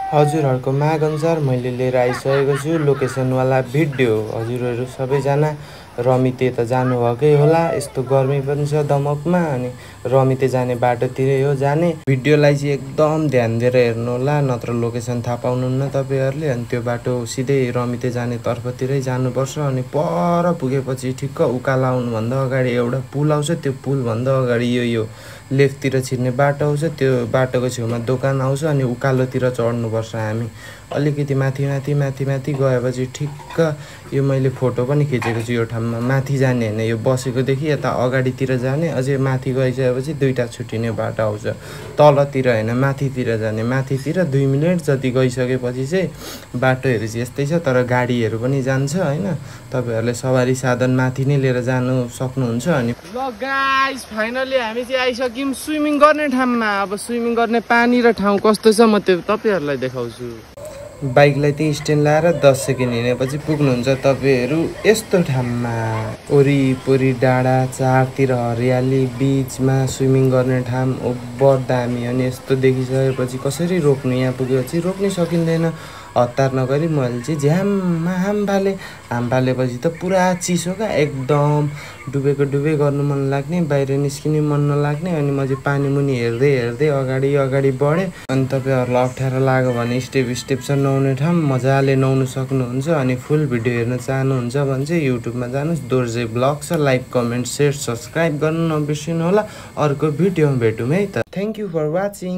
हजुरहरूको माग अनुसार मैले लिएर आइसकेको छु लोकेसनवाला भिडियो। हजुरहरू सबैजना रमिते त जानुभएकै होला, यस्तो गर्मी पनि छ दमकमा, अनि रमिते जाने बाटोतिरै हो जाने। भिडियोलाई चाहिँ एकदम ध्यान दिएर हेर्नु होला, नत्र लोकेसन थाहा पाउनुहुन्न तपाईँहरूले। अनि त्यो बाटो सिधै रमिते जाने तर्फतिरै जानुपर्छ। अनि पर पुगेपछि ठिक्क उकालो आउनुभन्दा अगाडि एउटा पुल आउँछ, त्यो पुलभन्दा अगाडि यो लेफ्टतिर छिर्ने बाटो आउँछ, त्यो बाटोको छेउमा दोकान आउँछ। अनि उकालोतिर चढ्नुपर्छ हामी। अलिकति माथि गएपछि ठिक्क यो मैले फोटो पनि खिचेको छु। यो ठाउँमा माथि जाने होइन, यो बसेकोदेखि यता अगाडितिर जाने, अझै माथि गइसकेपछि दुईवटा छुट्टिने बाटो आउँछ। तलतिर होइन माथितिर जाने। माथितिर 2 मिनट जति गइसकेपछि चाहिँ बाटोहरू चाहिँ यस्तै छ, तर गाडीहरू पनि जान्छ होइन। तपाईँहरूले सवारी साधन माथि नै लिएर जानु सक्नुहुन्छ। अनि ल गाइस, फाइनली हामी चाहिँ आइसक्यौँ स्विमिङ गर्ने ठाउँमा। अब स्विमिङ गर्ने पानी र ठाउँ कस्तो छ म त्यो तपाईँहरूलाई देखाउँछु। बाइकलाई त्यही स्ट्यान्ड लाएर 10 सेकेन्ड हिँडेपछि पुग्नुहुन्छ तपाईँहरू यस्तो ठाउँमा। वरिपरि डाँडा, चारतिर हरियाली, बिचमा स्विमिङ गर्ने ठाउँ ओभर दामी। अनि यस्तो देखिसकेपछि कसरी रोक्नु, यहाँ पुगेपछि रोक्नै सकिँदैन। हतार नगरी मैले चाहिँ झ्याममा हाम फालेपछि त पुरा चिसो क्या, एकदम डुबे गर्नु मन लाग्ने, बाहिर निस्किने मन नलाग्ने। अनि म चाहिँ पानी मुनि हेर्दै अगाडि बढेँ। अनि तपाईँहरूलाई अप्ठ्यारो लाग्यो भने स्टेप छ नुहाउने ठाउँ, मजाले नुहाउनु सक्नुहुन्छ। अनि फुल भिडियो हेर्न चाहनुहुन्छ भने चाहिँ युट्युबमा जानुहोस्, दोर्जे ब्लग छ। लाइक, कमेन्ट, सेयर, सब्सक्राइब गर्नु नबिर्सिनु होला। अर्को भिडियोमा भेटौँ है त। Thank you for watching.